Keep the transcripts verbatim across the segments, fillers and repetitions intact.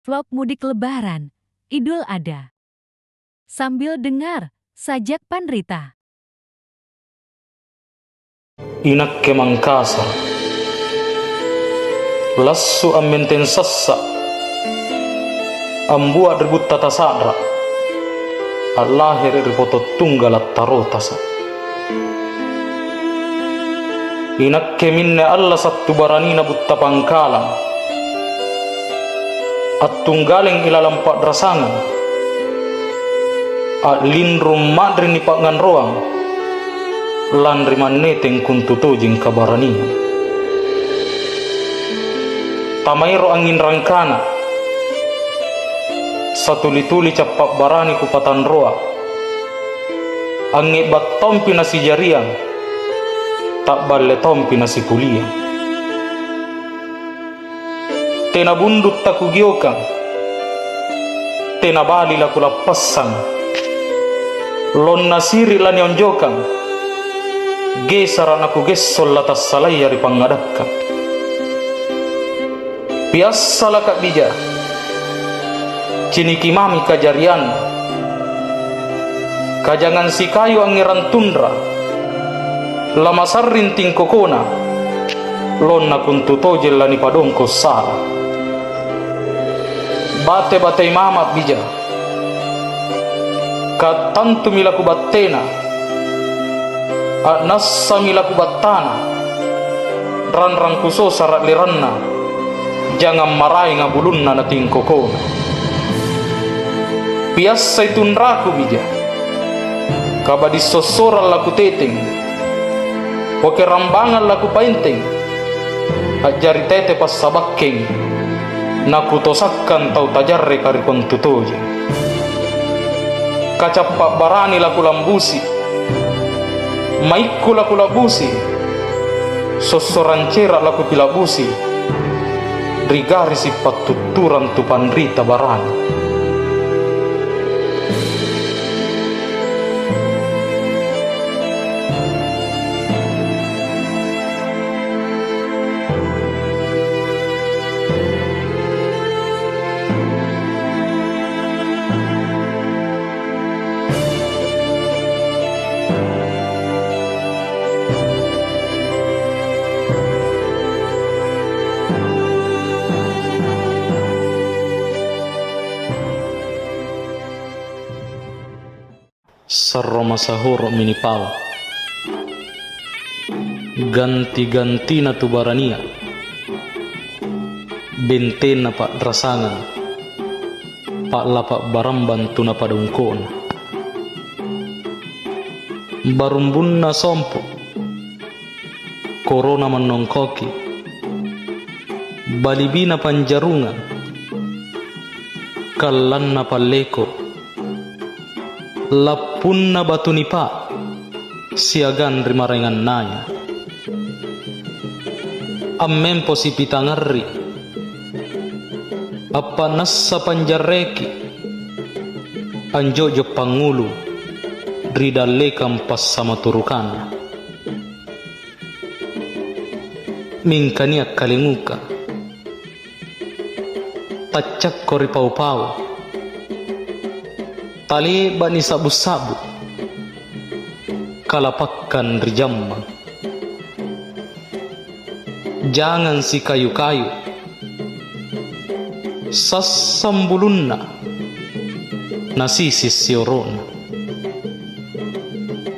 Vlog mudik Lebaran, Idul Adha. Sambil dengar, sajak panrita. Inakke Mangkasara', lassu' ammenteng sassa', ambua' ri butta tasa'ra', a'lahere' ri poto tunggala' tarotasa'. Inakke minne allasa' tu baranina butta pangkalang, attunggaleng ilalang pa'rasangang, a'linrung ma'ri nipa'nganroang, lanri manneteng kuntu tojeng kabaraniang. Tamaero' angnginrang kana, satuli-tuli cappa' barani kupatanroa. Angnge'ba' tompi nasijariang, ta'balle tompi nasikuliang. Tena bundu' takugiokang, tena bali lakulappassang. Lonna siri' lanionjokang, gesara' nakugessong latassalaya ri pangngadakkang. Piassalaka' bija, ciniki mami kajarianna. Kajangang sikayu angngerang tunra, lamasarring tingkokona, lonna kuntu tojeng lanipadongko' sala. Bate-batei mama' bija, kattantumi lakubattena, a'nassami lakubattana, ranrang kusosara' liranna, jangang maraenga bulunna natingkokona. Piassai tunraku bija, kabadissossorang lakuteteng, pokerambangang lakupaenteng, a'jari tete passabakkeng, nakutosakkang tau tajarreka ri kontu tojeng. Kacappa' barani lakulambusi, maikku lakula'busi, sossorang cera' lakupila'busi, ri garisi' pattutturang tu panrita barani. Sarro masahoro'mi nipau. Ganti-gantina tu barania, bentenna pa'rasangang, pa'lapa' barambang tu napadongko'na. Barumbunna sompo', korona mannongkoki, balibina panjarungang, kallanna palleko, lappunna batu nipa', siagang ri maraengannaya. Ammempo sipitangarri, appa'nassa panjarreki, anjo'jo' pangngulu ri dallekang passamaturukanna. Mingka nia' kalenguka, taccakko ri pau-pau, tale'ba' nisa'bu-sa'bu, kalapakkang ri jammang. Jangang sikayu-kayu, sassang bulunna, nasisi' sioro'na.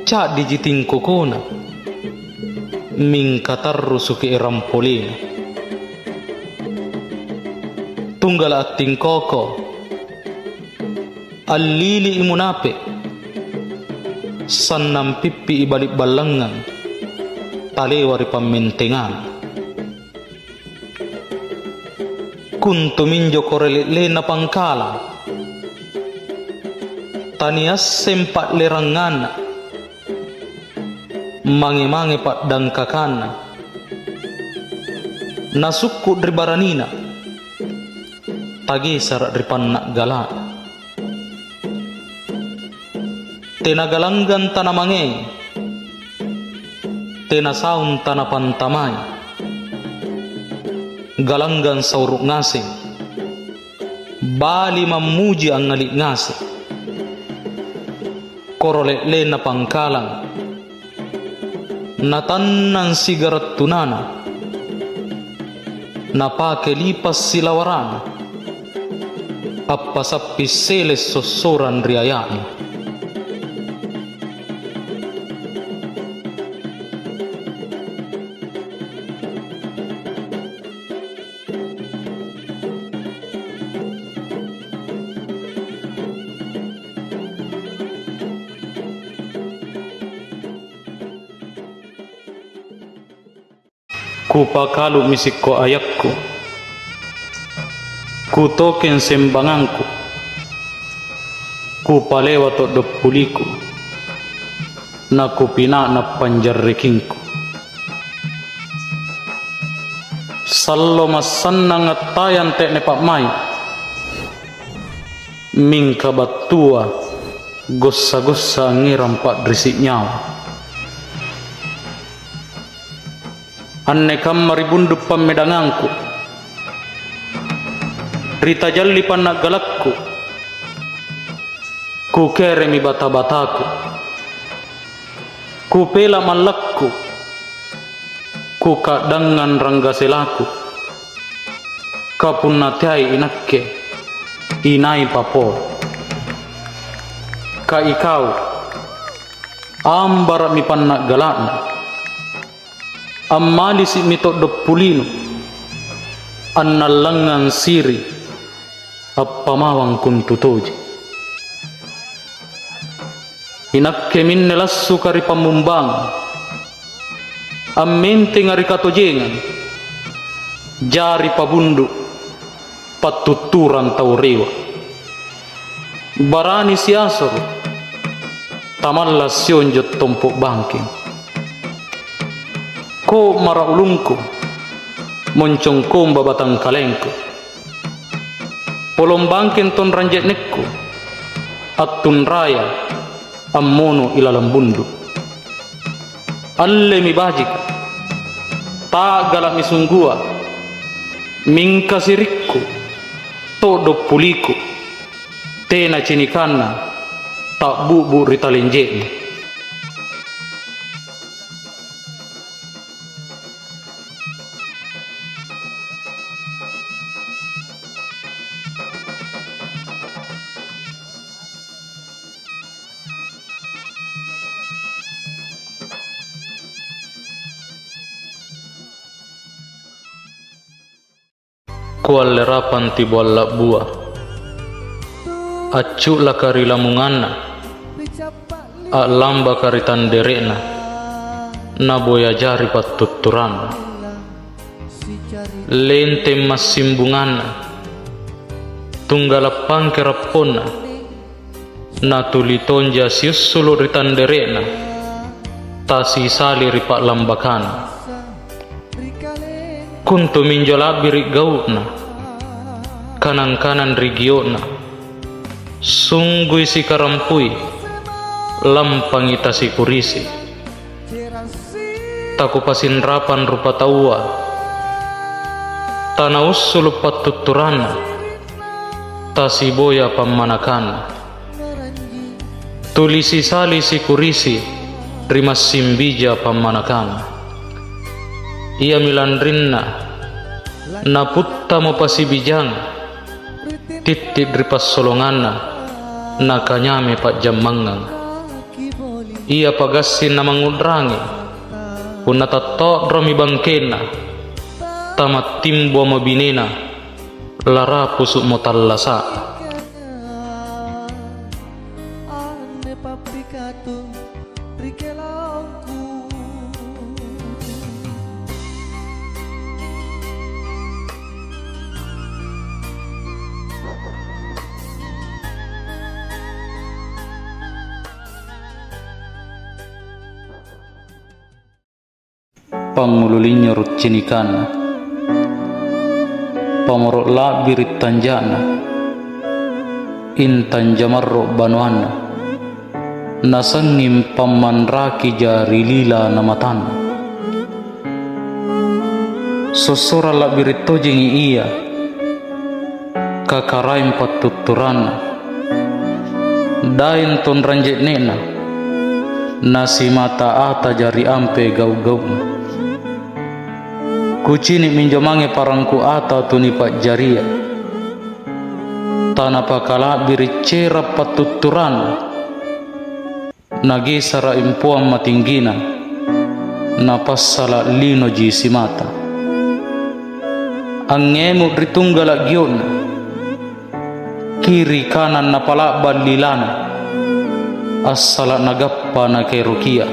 Ca'diji tingkokona, mingka tarrusuki erang polena. Tunggala' attingkoko, allili'i munape', sannang pippi'i bali' ballangngang, talewa ri pammentengana. Kuntu minjo korele'le'na pangkalang, taniasseng pa'leranganna, mange-mange pa'dangkakanna, nasukku' ri baranina, tagesara' ri panna' gala'na. Tena galanggang tanamangei, tena saung tanapantamai, galanggang sauru' ngaseng, Bali mammuji angngali' ngaseng. Koro le'lenna pangkalang, natannang sigara' tunana, napake lipa' silawarana, appasappi sele sossorang ri aya'na. Kupakalu'mi sikko' ayakku, kutokeng sembangangku, kupalewa to'doppuliku, nakupina'na panjarrekingku. Sallo massannang attayang te'ne pa'mai', mingka battua gossa-gossa angngerang pa'risi' nyawa. Anne kamma ri bundu' pammedangangku, ri tajalli panna'galakku, kukeremi bata-bataku, kupela' mallakku, kuka'dangngang ranggaselaku, ka punna teai inakke, inai papau. Ka ikau, ambara'mi panna'gala'na. Ammalisi'mi to'doppulinu, annallangngang siri', appamawang kontutoji. Inakke minne lassuka ri pammumbangang, ammentenga ri katojengang, jari pabundu', pattutturang tau rewa. Barani siasoro', tamalla' sionjo tompo' bangkeng. Ko'mara' ulungku, moncong komba batangkalengku. Polong bangkeng tonrang je'nekku, attunraya ammono' ilalang bundu'. Allemi bajika, ta'gala'mi sunggua, mingka sirikku, to'doppuliku, tena cinikanna ta'bu'bu' ri talenje'na. Kualle rapang tiboang la'bua, accu'laka ri lamunganna, a'lambaka ri tandere'na, naboya jari pattutturanna. Lenteng massimbunganna, tunggala' pangke rapponna, natuli tonja siussulu' ri tandere'na, tasisali ri pa'lambakana. Kontuminjo la'biri' gau'na, kanang-kanang ri gio'na, sunggui sikarampui, lampangi tasikurisi. Takupasinrapang rupataua, tanaussulu' pattutturanna, tasiboya pammanakanna. Tuli sisali sikurisi ri massimbija pammanakanna. Iami lanrinna naputtamo pasibijang, titti' ri passolonganna, nakanyame pa'jammangang. Ia pagassing namangngu'rangi, punna tatto'romi bangkenna, tamattimbomo binena, larapusu'mo tallasa'. Anne pappikatu ri kelongku. Pangngulu linynyoro' cinikanna, pamoro' la'biri' tanja'na, intang jamarro' banuanna, nasangnging pammanrakija ri lilana matanna. Sossorang la'biri' tojengi ia, Kakaraeng pattutturanna, daeng tonrang je'ne'na, na simata ata jari ampe gau'-gau'na. Kucini' minjo mange parangku ata tu nipa'jaria, tanapakala'biri' cera' pattutturanna. Nagisara' empoang matinggina, napassala' linoji simata. Angngemu' ri tunggala' gio'na, kiri kanang napala'bang lilana, assala' nagappa nakaerokia,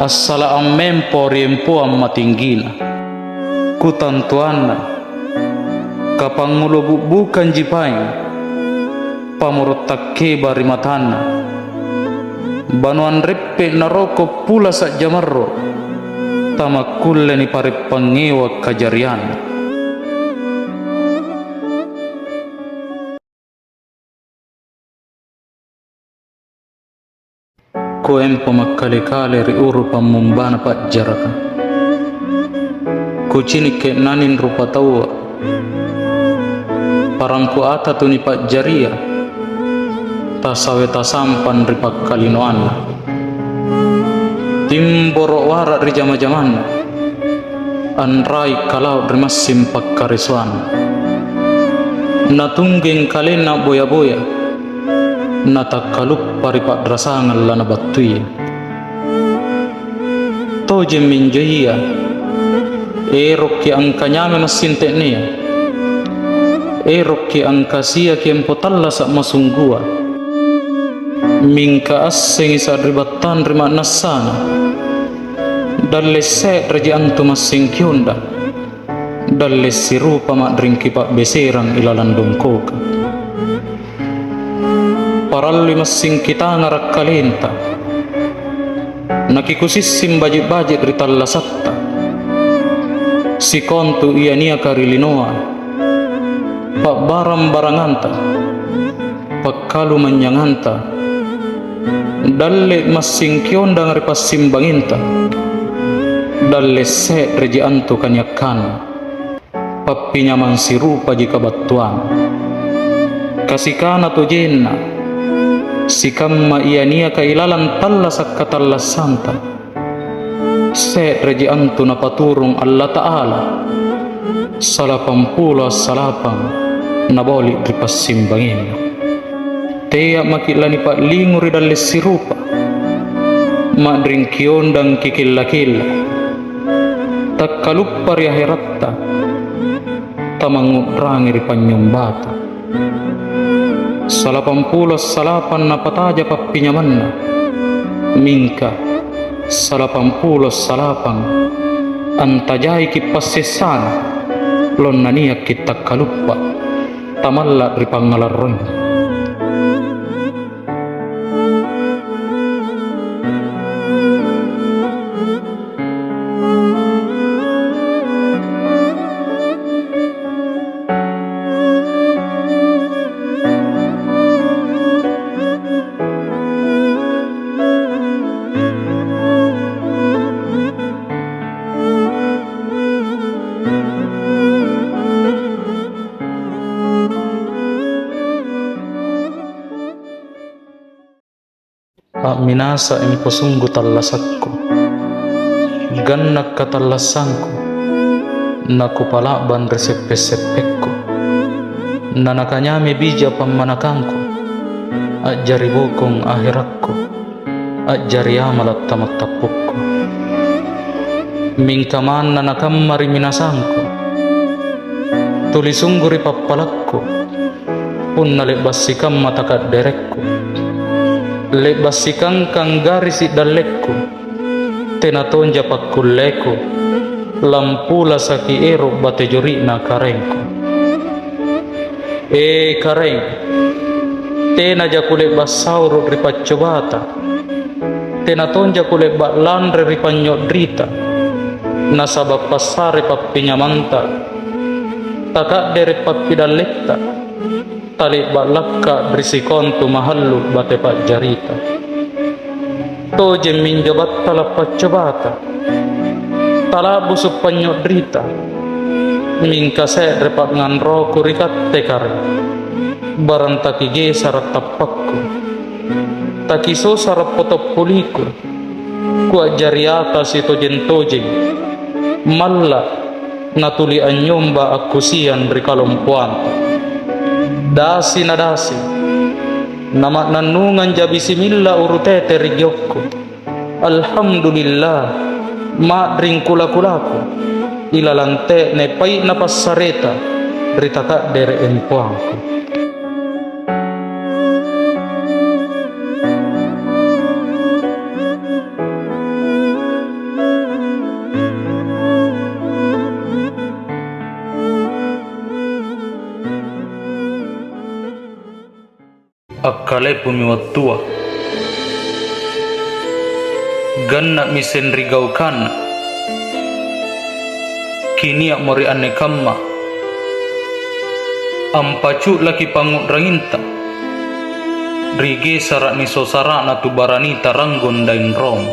assala' ammempo ri empoang matinggina. Kutantuanna, kapangngulo bu'bukanji paeng, pamoro' takkeba ri matanna. Banuang reppe' naroko pulasa' jamarro, tamakkulle nipareppangngewang kajarianna. Kuempo makkale-kale ri uru pammumbana pa'jaraka. Kucini' ke'nangeng rupataua. Parangku ata tu nipa'jaria, tasawe tasampang ri pakkalinoanna. Timboro' wara' ri jama-jamanna, anrai kalau' ri massing pakkaresoanna. Natunggeng kalenna boya-boya, natakkaluppa ri pa'rasangang lanabattuia. Tojemminjo ia, erokki' angkanyamai massing te'nea, erokki' angkasiaki empo tallasa' masunggua, mingka assengi sari'battang ri ma'nassana. Dalle' se'reji antu massing kiondang, dalle' sirupa ma'ring kipa'beserang ilalang dongkoka. Parallui massing kitangara' kalenta, nakikusissing baji'-baji' ri tallasatta, sikontu ia niaka ri linoa, pa'barang-baranganta, pakkalumanynyanganta. Dalle' massing kiondang ri passimbangenta, dalle' se'reji antu kaniakkana. Pappinyamang sirupaji kabattuanna. Kasikana tojenna, sikamma ia niaka ilalang tallasa' katallassanta, se'reji antu Napaturung Allata'ala, salapampulo assalapang naboli' ri passimbangenna. Tea' maki' lanipa'lingu ri dalle' sirupa, ma'ring kiondang kikella-kella. Takkaluppa ri aheratta, tamangngu'rangi ri panynyombata. Salapampulo salapang napataja pappinyamanna, mingka salapampulo salapang antajaiki' passessana, lonna niakki' takkaluppa, tamalla' ri pangngalarroinna. A'minasa empo sunggu tallasakku, ganna' katallassangku, nakupala'bang ri seppe'-seppekku. Nanakanyamai bija pammanakangku, a'jari bokong aherakku, a'jari amala' tamattappukku. Mingka manna nakamma ri minasangku, tuli sunggu ri pappalakku, punna le'ba' sikamma takadderekku, le'ba' sikangkang garisi' dallekku, tena tonja pakkulleku lampulasaki ero' bate jori'na Karaengku. E Karaeng, tenaja kule'ba' sauru' ri paccobata, tena tonja kule'ba' lanre ri panynyo'rita, nasaba' passare pappinyamanta, taka'dere' pappidalletta, tale'ba' lakka' ri sikontu mahallu' bate pa'jarita. Tojemminjo battala' paccobata, tala'busu' panynyo'rita, Mingka se're pa'nganroku ri katte kare, barang takigesara' tappakku, takisosara' potoppuliku, kua'jari ata sitojeng-tojeng, malla' natuli anynyomba akkusiang ri kalompoanta. Dasi nadasi, nama'nannunganja bisimilla uru tete ri giokku. Alhamdulillah, ma'ring kula-kulaku, ilalang te'ne pai'na passareta ri taka'dere' empoangku. Akkalepumi wattua. Ganna'mi senri gaukanna. Kinia'mo ri anne kamma. Ampacu'laki pangngu'ranginta. Rigesara'mi sosara'na tu baranita ranggong daeng Rom.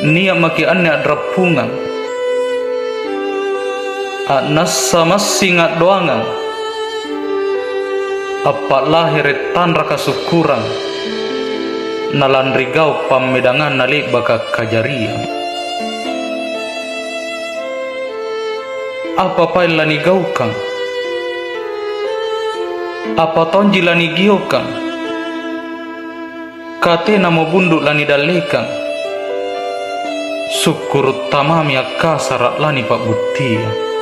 Nia' maki' anne a'rappungang. A'nassa massing a'doangang, appa'lahere' tanra kasukkurang, nalanri gau' pammedanganna le'baka kajariang. Apa paeng lanigaukang? Apa tonji lanigiokang? Ka tenamo bundu' lanidallekang, sukkuru' tamami akkasara' lanipa'buttiang.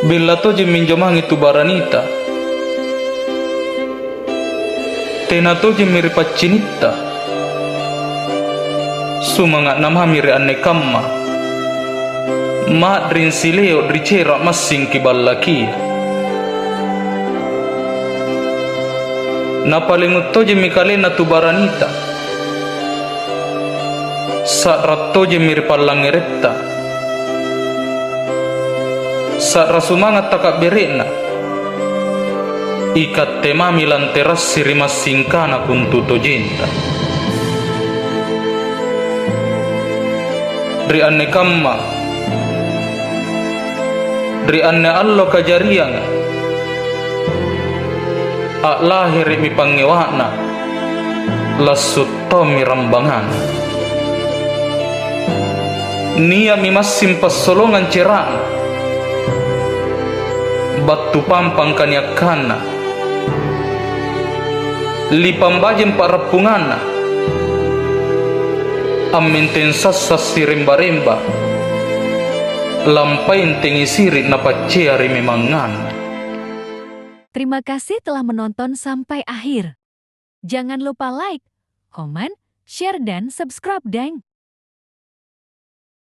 Bella tojemmi injo mange tu baranita, tena tojemmi ri paccinitta. Sumanga'na mami ri anne kamma, ma'ring sileo' ri cera' massing kiballakia. Napalengu' tojemmi kalenna tu baranita, sa'ra' tojemmi ri pallangngere'. Sa'ra sumanga' taka'bere'na, ikatte mami lanterassi ri massingkana kuntutojenta. Ri anne kamma, ri anne allo kajarianga, a'lahere'mi pangngewa'na, lassu' tommi rambanganna. Nia'mi massing passolongang cera'na, battu pampang kaniakkanna, lipang bajeng pa'rappunganna, ammenteng sassa' siremba-remba, lampaentengi siri' napaccea ri memanganna. Terima kasih telah menonton sampai akhir. Jangan lupa like, komen, share, dan subscribe, deng.